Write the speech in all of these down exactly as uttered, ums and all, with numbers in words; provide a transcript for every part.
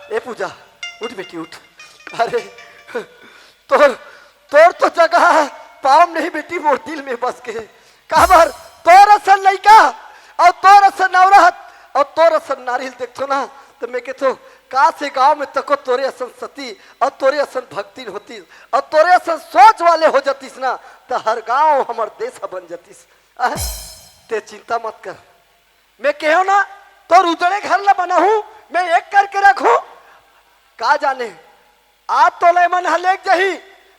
ए पूजा, उठ बेटी, उठ। अरे, तोर, तोर तो जगह पाँव में नहीं बेटी, मोर दिल में बस के। काबर? तोर असन लइका अउ तोर असन औरत अउ तोर असन नारी ल देखथों ना, त मैं कहथों, काश ए गाँव में तको तोरे असन सती अउ तोरे असन भक्तिन होतिस अउ तोरे असन सोच वाले हो जातिस ना, त हर गाँव हमर देश ह बन जातिस। अह, ते चिंता मत कर, मैं कहेंव ना, तोर उजड़े घर ला बनाहूं, मैं एक करके रखहूं। का जाने, आज तोला एमन ह लेग जही,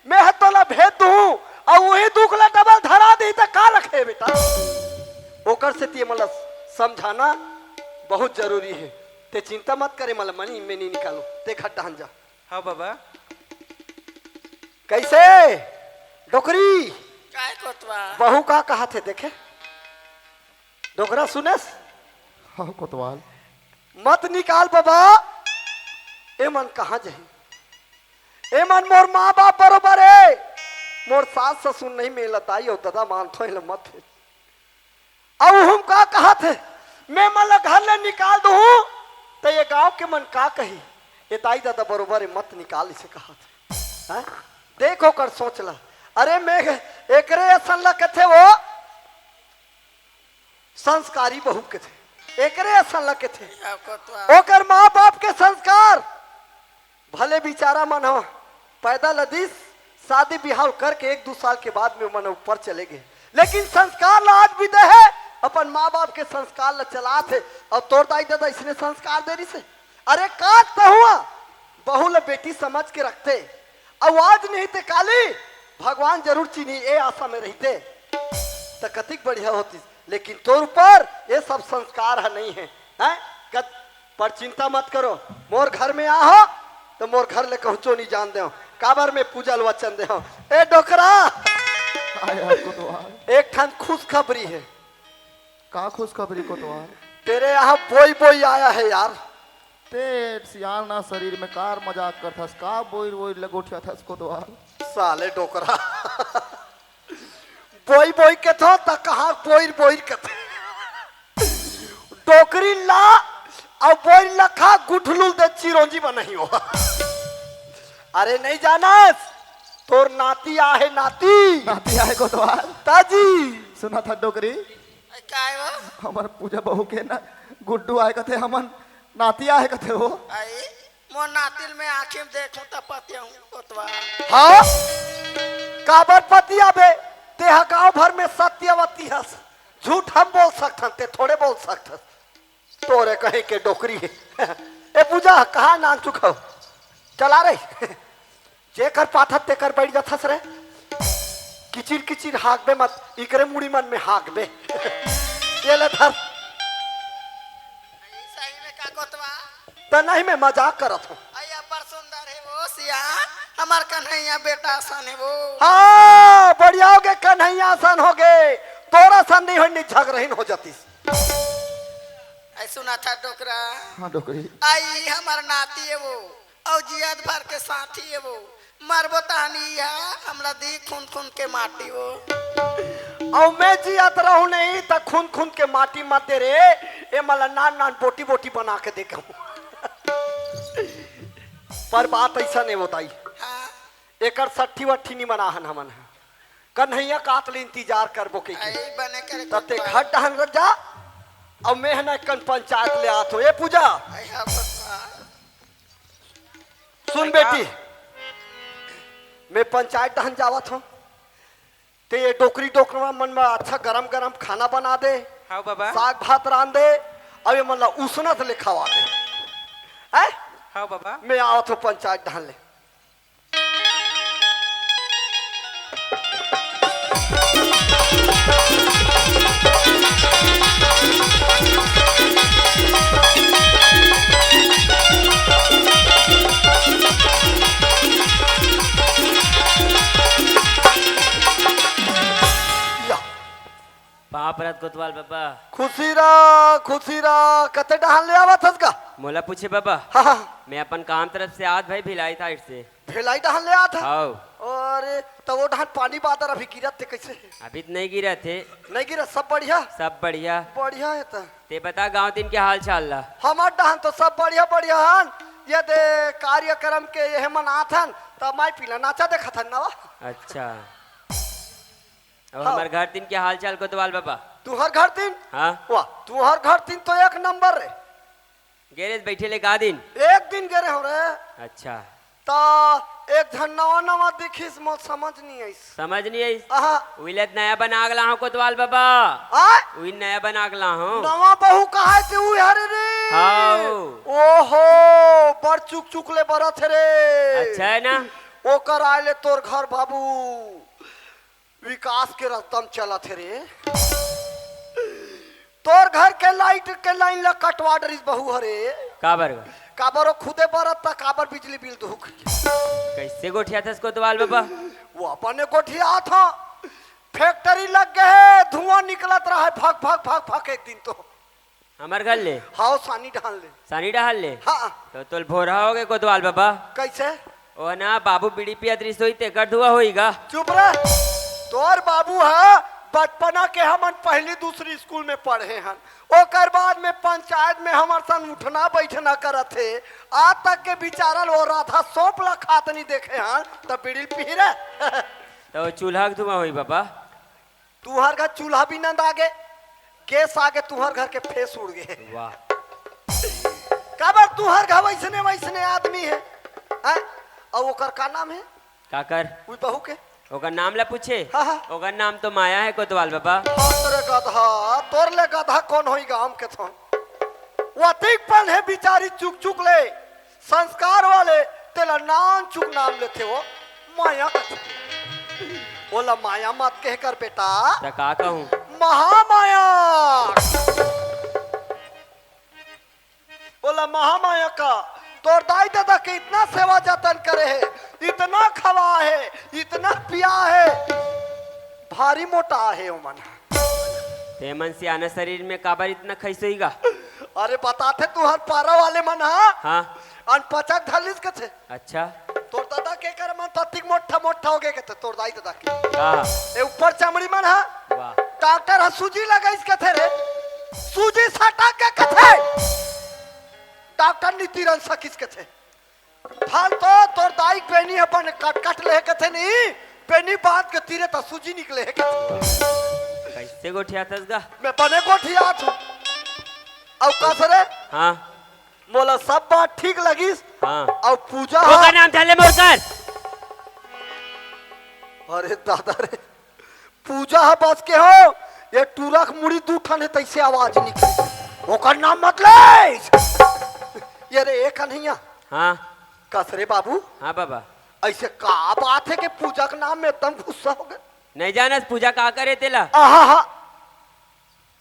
मैं ह तोला भेज दूहूं, अउ उही दुख ला डबल धरा दिही, त का रखे बेटा? ओकर सेती एमन ला समझाना बहुत जरूरी हे। ते चिंता मत करे, एमन ला मनी में नहीं निकालूं, ते घर डहन जा। हाँ बाबा। कइसे डोकरी? काय कोतवाल? बहू का कहत हे देखे? डोकरा सुनेस? हाँ कोतवाल। मत निकाल बाबा, एमन कहाँ जही? एमन मोर माँ बाप बरोबर हे, मोर सास ससुर नहीं, मैं एला दाई अउ ददा मानथों, एला मत भेज। अउ हम का कहत हे, मैं एमन ला घर ले निकाल दूहूं, त ये गांव के मन का कही? ये दाई ददा बरोबर हे, मत निकाल, इसे कहत हे। हैं? देख ओकर सोच ला। अरे मैं एकरे असन ला कथे वो संस्कारी बहू कथे, एकरे असन ला कथे। या कोतवाल। ओकर माँ बाप के संस्कार भले बिचारा मन ह पैदा ल दिस, शादी बिहाव करके एक दू साल के बाद में मन ऊपर चले गे, लेकिन संस्कार ल आज भी दे हे, अपन माँ बाप के संस्कार ल चलात हे। अउ तोर दाई ददा इसने संस्कार दे रिहिस हे। अरे का तहुआ बहू ल बेटी समझ के रखते, अउ आज नहीं ते काली भगवान जरूर चिन्ही, ए आशा में रहिते त कतिक बढ़िया होतिस। लेकिन तोर ऊपर ये सब संस्कार ह नहीं हे, हैं? कत-, पर चिंता मत करो, मोर घर में आहो त मोर घर ले कहूँचो नहीं जान देंव, काबर मैं पूजा ल वचन देंव। ए डोकरा, आय, आय, कोतवाल। एक ठन खुशखबरी हे। का खुशखबरी कोतवाल? तेरे यहाँ बोई बोई आया है यार। ते सियान ना शरीर में कार मजाक करथस, का बोइर बोइर ल गोठियाथस कोतवाल? साले डोकरा। बोई बोई कथों त कहाँ बोइर बोइर कथे। डोकरी ला अउ बोइर ला खा, गुठलू ल दे चिरौंजी बनही हो। अरे नहीं जानस, तोर नाती आहे नाती। नाती आहे कोतवाल। ताजी। सुनत हस डोकरी? अरे काय वो? हमर पूजा बहू के ना गुड्डू आहे कथे, हमन नाती आहे कथे वो। आई, मोर नाती ल मैं आँखी में देखहूँ त पतियाहूँ कोतवाल। हाँ? काबर पतियाबे? तेहा गांव भर में सत्यवती हस। झूठ हम बोल सकथन, ते थोड़े बोल सकथस। तोरे कहीं के डोकरी हे। ए पूजा, कहाँ नान चुकाओ? चला रे। जेकर पाथत तेकर बइठ जाथस रे। किचिर किचिर हाँकबे मत, इकरे मुड़ी मन में हाँकबे। ये ले धर। सही में का कोतवाल? त नहीं, मैं मजाक करत हूँ। अई अब्बड़ सुंदर हे वो सियान, हमर कन्हैया बेटा असन हे वो। हाँ, बढ़िया होगे, कन्हैया असन होगे। तोर असन नहीं होय, नहीं झगरहिन हो जातिस। अई सुनत हस डोकरा? हाँ, डोकरी। अई हमर नाती हे वो, अउ जियत भर के साथी हे वो। मरबो तहन इही ह हमला दिही खून खून के माटी वो। अउ मैं जियत रहूं नहीं त खून खून के माटी मत दे रे। एमन ला नान नान बोटी बोटी बना के दे कहूं। पर बात अइसन हे वो दाई। हाँ। एकर सट्ठी वट्ठी नहीं मनाहन हमन ह। कन्हैया कात ले इंतजार करबो कहिके। अई बने करे त ते कोतवाल। घर डहन रह जा, अउ मैं ह ना कन पंचायत ले आत हों। ए पूजा, अई हाँ कोतवाल। सुन बेटी, मैं पंचायत डहन जावत हों, ते ये डोकरी डोकरा मन में अच्छा गरम गरम खाना बना दे, हाँ बाबा। साग भात रांध दे, अउ एमन ला उसनत ले खवा दे। हैं? हाँ बाबा। मैं आवत हों पंचायत डहन ले। या। पाँव परत कोतवाल बाबा। खुशी रह, खुशी रह, कते डहन ले आवत हस गा? मोला पूछे बाबा। हाँ, हाँ। मैं अपन काम तरफ से आवत भाई भिलाई side से। भिलाई डहन ले आवत हस? हाँ। अरे, त वो डहन पानी बादर अभी गिरत हे कइसे? अभी त नहीं गिरत हे। नहीं गिरत, सब बढ़िया? सब बढ़िया। बढ़िया हे त। ते बता गाँव दिन के हाल चाल ला। हमर डहन तो सब बढ़िया बढ़िया हन। ये दे कार्यक्रम के ये मन आथन, त माई पीला नाचा देखत हन ना वा। अच्छा। अब हाँ। हमर घर तीन के हाल चाल कोतवाल बाबा। तुहर घर तीन? हाँ। वाह, तुहर घर तीन तो एक नंबर रे। गे रेहे बइठे ले का दिन? एक दिन गे रेहे हों रे। अच्छा। त एक झन नवा नवा दिखिस, मोर समझ नहीं आइस। समझ नहीं आइस? आहा। उइला त नया बना के लाहूं कोतवाल बाबा। आय? उही नया बना के लाहूं। नवा बहू कहाय ते उही हरे रे। हाव। ओहो, बड़ चुक चुक ले बरत हे रे। अच्छा हे ना? ओकर आय ले तोर घर बाबू विकास के रस्ता म चलत हे रे। तोर घर के लाइट के लाइन ला कटवा डरिस बहू हरे। काबर गा? काबर वो खुदे बरत त काबर बिजली बिल दुहू कहिके। कइसे गोठियाथस कोतवाल बाबा? वो अपने गोठियात हे। फैक्ट्री लग गे हे, धुआं निकलत रहय, फक, फक, फक, फक, एक दिन तो। हमर घर ले? हाव, सानी डहान ले। सानी डहान ले? हाँ। त तोल भोरहा होगे कोतवाल बाबा। कइसे? ओ ना, बाबू बीड़ी पियत रिहिस होही, तेकर धुआं होही गा। चुप रह। तोर बाबू ह बचपना के हमन पहली दूसरी स्कूल में पढ़े हन, ओकर बाद में पंचायत में हमर संग उठना बइठना करत हे। आज तक के बिचारा ल वो राधा सौंफ ला खात नहीं देखे हन, त बीड़ी ल पीही रे। त वो चूल्हा के धुआं होही बाबा। तुहर घर चूल्हा भी नंदा गे, गैस आगे, तुहर घर के फेस उड़ गे। वाह। काबर तुहर घर वइसने वइसने आदमी हे, हैं? अउ ओकर का नाम हे? काकर? उही बहू के। ओकर नाम ला पूछे? हाँ, हाँ। ओकर नाम तो माया हे कोतवाल बाबा। बाप रे गधा, तोर ले गधा कोन होही गांव के थोन? वो अतिक पन हे बिचारी चुक चुक ले। संस्कार वाले तेला नानचुक नाम लेथे वो, माया कथे। ओला माया मत कहे कर बेटा। त का कहूं? महामाया। ओला महामाया का। तोर दाई ददा के इतना सेवा जतन करे हे, इतना खवा हे, इतना पिया हे, भारी मोटा हे ओमन। ते मन सियाना शरीर में काबर इतना खइसोही गा? अरे बताथे तुहर पारा वाले मन हा। हाँ। अनपचक धर लिस कथे। अच्छा। तोर ददा के कर मन ततिक मोट्ठा मोट्ठा होगे कथे, तोर दाई ददा के। हाँ। ए ऊपर चमड़ी मन हा। वाह। डॉक्टर हा सूजी लगाइस कथे रे। सूजी सटा के कथे। डॉक्टर नी तिरन सकिस कथे। फल तो तोर दाई के बेनी अपन कट कट ले कथे नी, बेनी बांध के तीरे त सूजी निकले हे कथे। कइसे गोठियाथस गा? मैं बने गोठियात हूं। अउ कस रे? हाँ। मोला सब बात ठीक लगिस। हाँ। अउ पूजा ओकर हा नाम धर ले मोर कर। अरे दादा रे। पूजा ह बस के हो, ये टूरा के मुड़ी दू ठन हे, तइसे आवाज निकले। ओकर नाम मत ले। ये रे, ए कन्हैया। हाँ। कस रे बाबू? हाँ बाबा। अइसे का बात हे कि पूजा के नाम में एकदम गुस्सा होगे? नहीं जानस पूजा का करे तेला? आहा हा।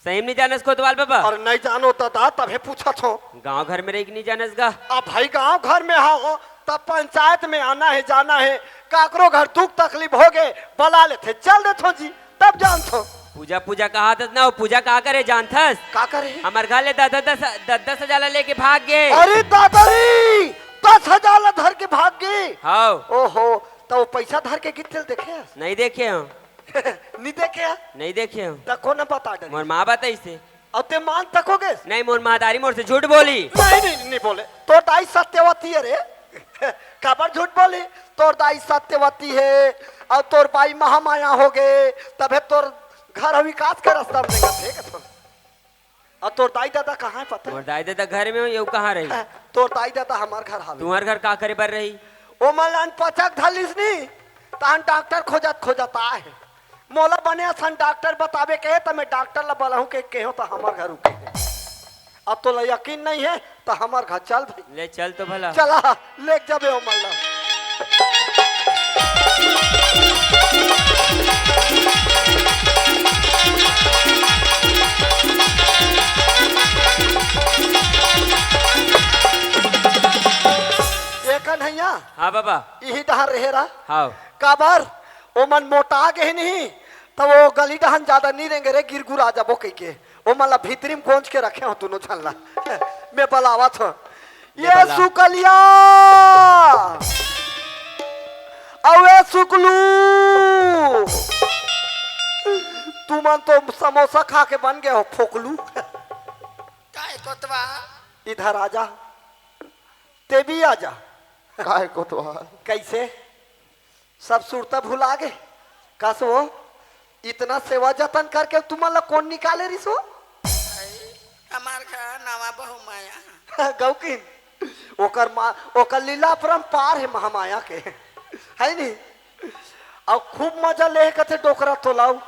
सही में नहीं जानस कोतवाल बाबा? अरे नहीं जानो त दा, तभे पूछत हो। गांव घर में रही के नहीं जानस गा? अब भाई गांव घर में हो, तब पंचायत में आना हे, जाना हे, काकरो घर दुख तकलीफ होगे, बला लेथे, चल देथो जी, तब जानथो। पूजा, पूजा कहाथस ना, वो पूजा का करे जानथस? का करे? हमर घर ले दस दस, दस दस हजार ला लेके भाग गे। अरे दादा रे, दस हजार ला धर के भाग गे। हाव। ओहो, त वो पैसा धर के गिर तेल देखे हस? नहीं देखे हंव। नहीं देखे हस? नहीं देखे हंव। त कोन बता डरे? मोर माँ बताइस हे। अउ ते मान तको गेस? नहीं, मोर महतारी मोर से झूठ बोली। नहीं, नहीं, नहीं बोले। तोर दाई सत्यवती हे रे। काबर झूठ बोली? तोर दाई सत्यवती हे, अउ तोर बाई महामाया होगे, तभे तोर घर विकास के रास्ता में रेंगत हे कथों। अउ तोर दाई ददा कहाँ हे पता हे? मोर दाई ददा घर में हो, ये कहाँ रही? तोर दाई ददा हमर घर हावे। तुम्हर घर का करे बर रही? ओमन ला अनपचक धर लिस नी, तहन डॉक्टर खोजत खोजत आए हे। मोला बने असन डॉक्टर बताबे कहे, त मैं डॉक्टर ला बलाहूं के केहों, त हमर घर रुके हे। अब तोला यकीन नहीं हे, त हमर घर चल भाई। ले चल तो भला। चला, ले जाबे ओमन ला। ए कन्हैया। हाँ बाबा। इही डहर रहे रा। हाँ। काबर? ओमन मोटा गे हे नहीं, त वो गली डहन ज्यादा नहीं रेंगे रे, गिरगुरा जाबो कहिके। ओमन ला भीतरी में गोंज के रखे हों दूनों झन ला। मैं बलावत हों। ये बला। सुकलिया! अउ ए सुकलू! तुमन तो समोसा खा के बन गे हो फोकलू। काय कोतवा? इधर आ जा। ते भी आ जा। काय कोतवाल? कैसे? सब सुरता भुला गे? कस वो, इतना सेवा जतन करके तुमन ला कोन निकाले रिस हो? हमार घर नवा बहू माया। गौकिन, ओकर माँ, ओकर लीला अपरंपार हे महामाया के, है नी? अउ खूब मजा ले हे कथे डोकरा तोलाऊ।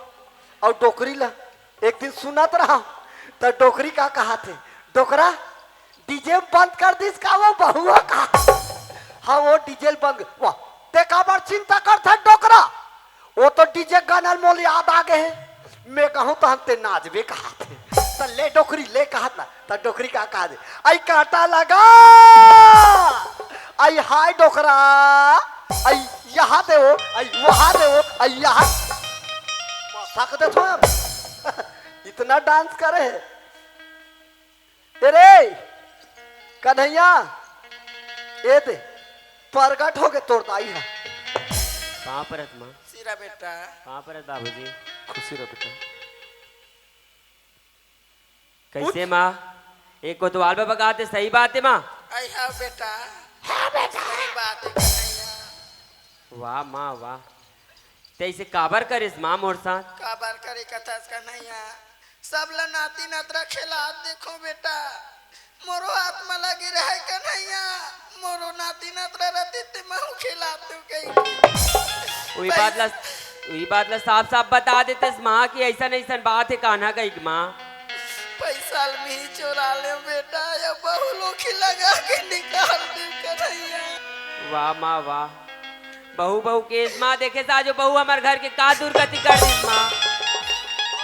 अउ डोकरी ला एक दिन सुनत रहा, त डोकरी का कहा थे, "डोकरा, डीजे बंद कर दिस का वो बहुआ का?" हाँ, वो डीजे बंद। वाह, ते काबर चिंता करथस डोकरा? वो तो डीजे गाना मोल याद आ गे हे। मैं कहूँ तो हम ते नाचबे कहा थे। त ले डोकरी, ले कहा था। त डोकरी का कहा दे, "आई कांटा लगा, आई हाय डोकरा, आई यहाँ दे वो, आई वहाँ दे वो, आई यहाँ।" मसक दे थो हम। इतना डांस करे हे। ए रे कन्हैया, ए दे, परगट हो गे तोर दाई ह। पाँव परत माँ। सिरा बेटा। पाँव परत बाबूजी। खुशी रह बेटा। कैसे माँ? एक कोतवाल बाबा कहा थे, सही बात हे माँ। आई हाँ बेटा। हाँ बेटा। सही बात हे कन्हैया। वाह माँ वाह। तैसे काबर करिस माँ मोर साथ? काबर करे कथस कन्हैया? सब ला नाती नतरा खेलात देखो बेटा, मोरो हाथ म लगे रहे कन्हैया, मोरो नाती नतरा रहते ते महू खेलात देव कही। वही बात ला, वही बात ला साफ साफ बता देतेस माँ कि ऐसन ऐसन बात हे कान्हा कही के माँ। पैसा ल मी चोरा ले बेटा, या बहू लोग लगा के निकाल दे कन्हैया। वाह माँ वाह। बहू बहू केस माँ देखे साजो बहू हमर घर के का दुर्गति कर दिस माँ।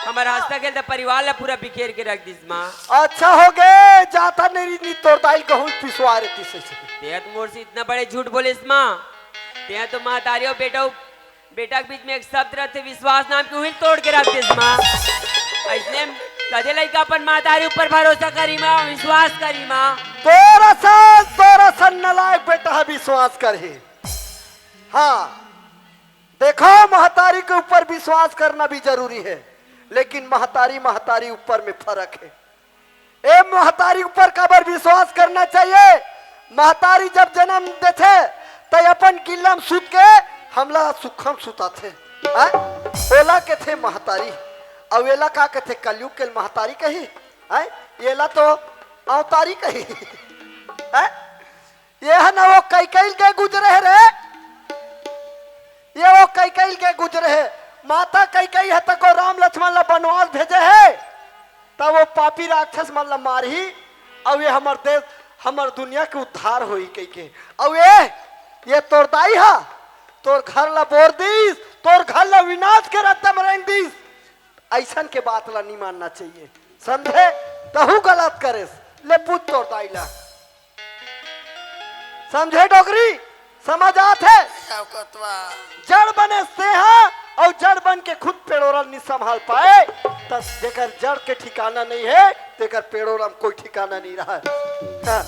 हमर हंसता खेलता परिवार ला पूरा बिखेर के रख दिस माँ। अच्छा हो गे, जाता नहीं नी तोर दाई गहूं पिसवा रे तिसे। तें तो मोर से इतना बड़े झूठ बोलिस माँ। तें तो महतारी अउ बेटा, बेटा के बीच में एक शब्द रहते विश्वास नाम के उही तोड़ के रख दिस माँ। ऐसने कदे लइका अपन महतारी ऊपर भरोसा करी माँ, विश्वास करी माँ। तोर असन, तोर असन नलायक बेटा ह विश्वास करही। हाँ, देखो, महतारी के ऊपर विश्वास करना भी जरूरी है, लेकिन महतारी, महतारी ऊपर में फर्क है। ए, महतारी ऊपर काबर विश्वास करना चाहिए? महतारी जब जन्म देथे, त अपन गिल्ला म सुत के हमला सुखम सुताथे। हैं? ओला कथे महतारी। अउ एला का कथे? कलयुग के महतारी कही। हैं? एला तो अवतारी कही। हैं? ये ह न वो कैकई ल के गुजरे हे रे, ये वो कैकई ल के गुजरे हे। माता कैकई ह तको राम लक्ष्मण ला बनवास भेजे हे, त वो पापी राक्षस मन ला मारही, अउ ये हमर देश, हमर दुनिया के उद्धार होही कहिके। अउ ये, ये तोर दाई ह तोर घर ला बोर दिस, तोर घर ला विनाश के रद्दा म रेंग दिस। अइसन के बात ला नी मानना चाहिए, समझे? तहू गलत करेस। ले पूछ तोर दाई ला। समझे डोकरी? समझ आत हे? जड़ बने से हा, अउ जड़ बन के खुद पेड़ोरा ल नी संभाल पाए, त जेकर जड़ के ठिकाना नहीं है, तेकर पेड़ोरा म कोई ठिकाना नहीं रहा। हाँ,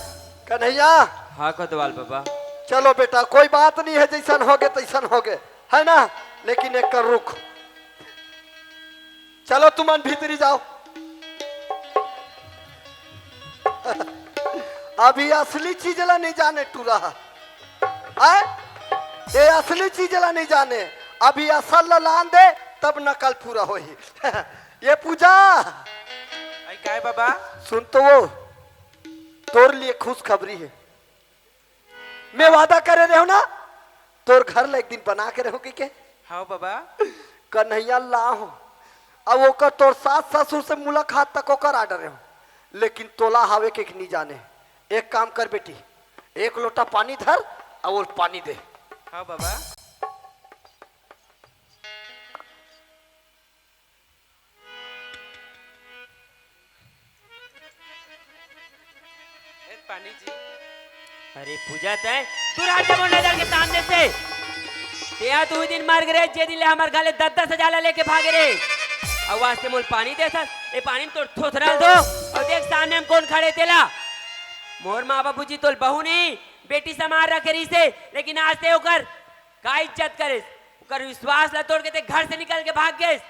कन्हैया। हाँ कोतवाल बाबा। चलो बेटा, कोई बात नहीं है, जैसन होगे तैसन होगे, है ना? लेकिन एक कर रुख। चलो तुमन भीतरी जाओ। अभी असली चीज ला नहीं जाने टूरा। आय? ये असली चीज ला नहीं जाने। अभी असल ला लान दे, तब नकल पूरा होही। ये पूजा। आई काय बाबा? सुन तो वो, तोर लिए खुशखबरी है। मैं वादा करे रहे हूँ ना, तोर घर ला एक दिन बना के रहूँ कहिके। हाँ बाबा। कन्हैया ला हो, अब ओकर तोर सास ससुर से मुलाकात तक ओकर आ डरे हूँ, लेकिन तोला हावे के नहीं जाने। एक काम कर बेटी, एक लोटा पानी धर अउ ओल पानी दे। हाँ बाबा। ए, पानी जी। अरे पूजा, तैं दूर हट जा मोर नजर के सामने से। तेहा तो उही दिन मर गे रे, जे दिन ले हमर घर ले दस दस हजार ला लेके भागे रे। अउ आज तें मोल पानी देथस, ए पानी म तोर थोथरा ल धो। अउ देख सामने म कोन खड़े तेला। मोर माँ बाबूजी तोल बहू नहीं, बेटी समान रखे रहिसे, लेकिन आज तें ओकर का इज्जत करेस? ओकर विश्वास ला तोड़ के तें घर से निकल के भाग गेस।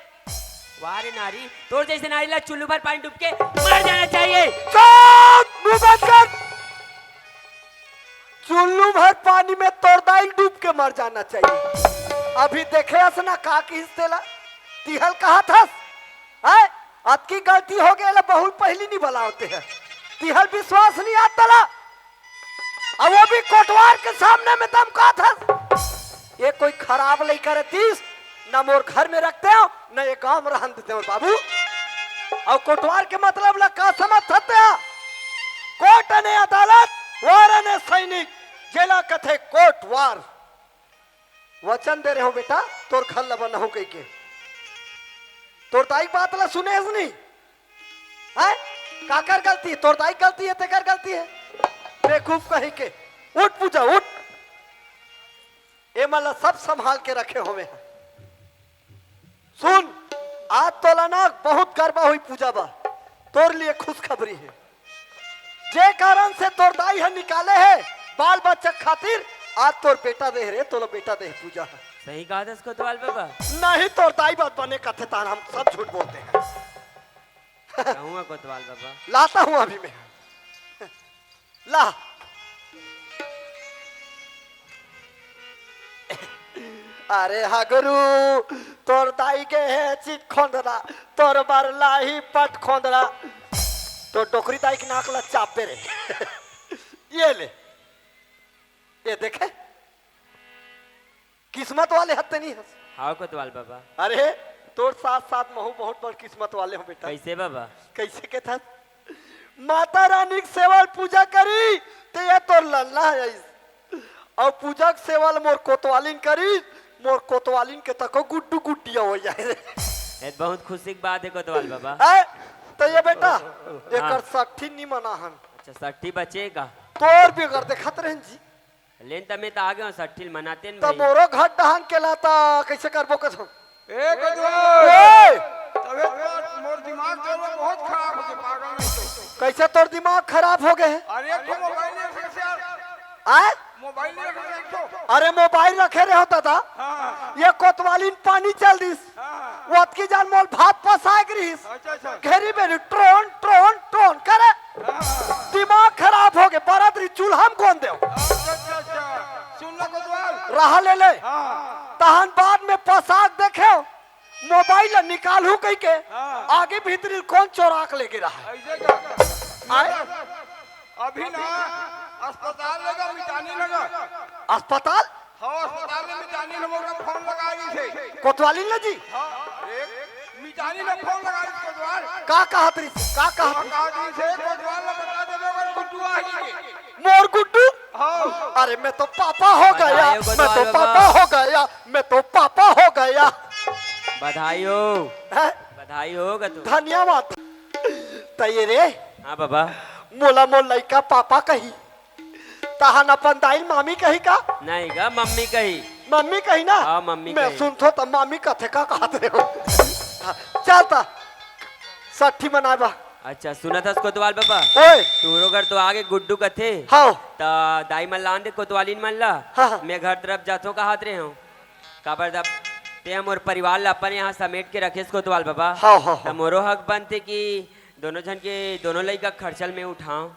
वाह रे नारी, तोर जैसे नारी ला चुल्लू भर पानी डूब के मर जाना चाहिए। चुप! मुंह बंद कर। चुल्लू भर पानी में तोर दाई डूब के मर जाना चाहिए। अभी देखे हस ना का किहिस तेला, तिहल कहत हस, हैं? अतकी गलती हो गए, बहुत पहली नहीं बलावते हैं, तिहल विश्वास नहीं आता ला। अब वो भी कोटवार के सामने में धमकात हस। ये कोई खराब लइका रहतीस, न मोर घर में रखते हो, न ये गांव में रहन देते हो बाबू। और कोटवार के मतलब ला का समझ सकते हो? कोर्ट ने अदालत, वार ने सैनिक, जेला कथे कोटवार। वचन दे रहे हो बेटा, तोर घर ला बनाहूं कहिके। तोर दाई बात ला सुने हस नहीं? हैं? काकर गलती? तोर दाई गलती है, तेकर गलती है? बेवकूफ कहीं के। उठ पूजा, उठ। ए मन ला सब संभाल के रखे होवे हैं। सुन, आज तोला ना बहुत गरबा हुई पूजा बा, तोर लिए खुशखबरी है। जे कारण से तोर दाई ह निकाले हे बाल बच्चा खातिर, आज तोर बेटा दे रे, तोला बेटा दे पूजा ह। सही कहा दस कोतवाल बाबा। नहीं, तोर दाई बात बने कथे तान, हम सब झूठ बोलते हैं। कहूँगा कोतवाल बाबा। लाता हूँ अभी मैं। ला। अरे हा गुरु, तोर दाई के हे चित खोंदरा, तोर बर लाही पट खोंदरा। तो डोकरी दाई के नाक ला चाप दे रे। ये ले, ये देखे, किस्मत वाले हत्ते नहीं हस। हाँ कोतवाल बाबा। अरे, तोर साथ साथ महू बहुत बड़ किस्मत वाले हो बेटा। कैसे बाबा? कैसे के था? माता रानी के सेवा ल पूजा करी, ते ये तोर लल्ला है आइस। और पूजा के सेवा ल मोर कोतवालिन करी, मोर कोतवालिन के तको गुड्डू गुड्डिया हो जाए रे। ये बहुत खुशी की बात है कोतवाल बाबा। है? तो ये बेटा, हाँ। एकर सट्ठी नहीं मना हन। अच्छा, सट्ठी बचेगा? तोर भी अगर देखत रहन जी। लेन त मैं त आ गया हूँ, सट्ठी ल मनाते न त भाई। मोरो घर डहान के लाता, कैसे करबो कथो? ए, कोतवाल। ए! तबे तो मोर दिमाग चलो बहुत खराब हो गया, पागल नहीं तो। कैसे तोर दिमाग खराब हो गए? अरे, एक ठो मोबाइल नहीं रखे यार। आय? मोबाइल नहीं रखे एक ठो। अरे, मोबाइल रखे रहे होता था। हाँ। ये कोतवालिन पानी चल दिस। हाँ। वो अतकी जान मोल भात पसाए गिरिस। अच्छा, अच्छा। घेरी बेरी ट्रोन, ट्रोन, ट्रोन करे। हाँ। दिमाग खराब हो गए, बरादरी चूल्हा में कौन देव? अच्छा, अच्छा, अच्छा। सुन लो कोतवाल। रहा ले ले। हाँ। तहन बाद में पसाक देखे, मोबाइल निकालू कही के, हाँ। आगे भीतरी कौन चोरा के लेके रहा है? ऐसे का? आए? अभी ना, अस्पताल लगा, मितानी लगा। अस्पताल? हाँ, अस्पताल में मितानी लोगों का फोन लगा दी थे। कोतवालिन जी? हाँ, अरे, मितानी ने फोन लगा दी कोतवाल। का कहत रही? का कहत रही? कहा दी थे, कोतवाल ने बता दे, अगर गुड्डू आ गई के। मोर गुड्डू? हाँ। अरे, मैं तो पापा हो गया, बधाई हो, मैं तो कोतवाल पापा बाबा। हो गया, मैं तो पापा हो गया। बधाई हो। हैं? बधाई हो, गतू। धन्यवाद। त ये रे। हाँ, बाबा। मोला मोर लइका पापा कही। तहन अपन दाई मामी कही का? नहीं गा, मम्मी कही। मम्मी कही ना? हाँ, मम्मी मैं कही। सुनथो त मामी कथे का कहत रहे हो? चल त, सट्ठी मनाए बा। अच्छा, सुनत हस कोतवाल बाबा? ओए। तोरो घर तो आगे गुड्डू कथे। हाँ। त दाई मन लान दे कोतवालिन मन ला। हाँ, हाँ। मैं घर तरफ जाथो कहत रहे हूँ। काबर जब ते मोर परिवार ला अपन यहाँ समेट के रखेस कोतवाल बाबा। हाँ, हाँ, त हाँ। मोरो हक बनते कि दोनों झन के, दोनों लइका खर्चल में उठाओ।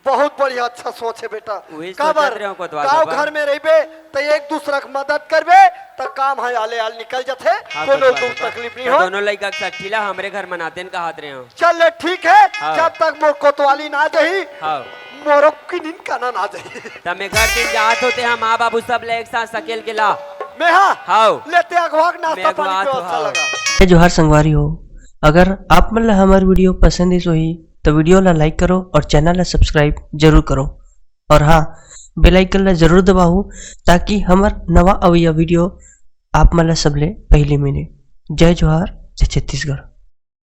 बहुत बढ़िया, अच्छा सोच है बेटा। वही काबर सोचत रहे हो कोतवाल गाँव बाबा। घर में रहिबे त एक दूसरा के मदद करबे त काम है आले आल निकल जथे, हाँ, कोनो कोतवाल दुख बाबा। तकलीफ नहीं त हो। दोनों लइका के सट्ठी ला हमरे घर मनाते न कहत रहे हो। चल ले ठीक है, हाँ। जब तक मोर कोतवालिन आ जाही, हाँ। मोरो किनिन काना ना जाही। त मैं घर दिन जात होते हम माँ बाबू सब ले एक साथ सकेल के ला। मैं हाँ, हाँ। लेते अगवा के नाश्ता मैं पानी अगवा तो व्यवस्था हाँ। लगा। जय जोहार संगवारी हो, अगर आप मन ला हमर video पसंद आइस होही, त video ला like करो और channel ला subscribe जरूर करो। और हाँ, bell icon ला जरूर दबाओ, ताकि हमर नवा अवइया video आप मन ला सबले पहली मिले। जय जोहार, जय छत्तीसगढ़।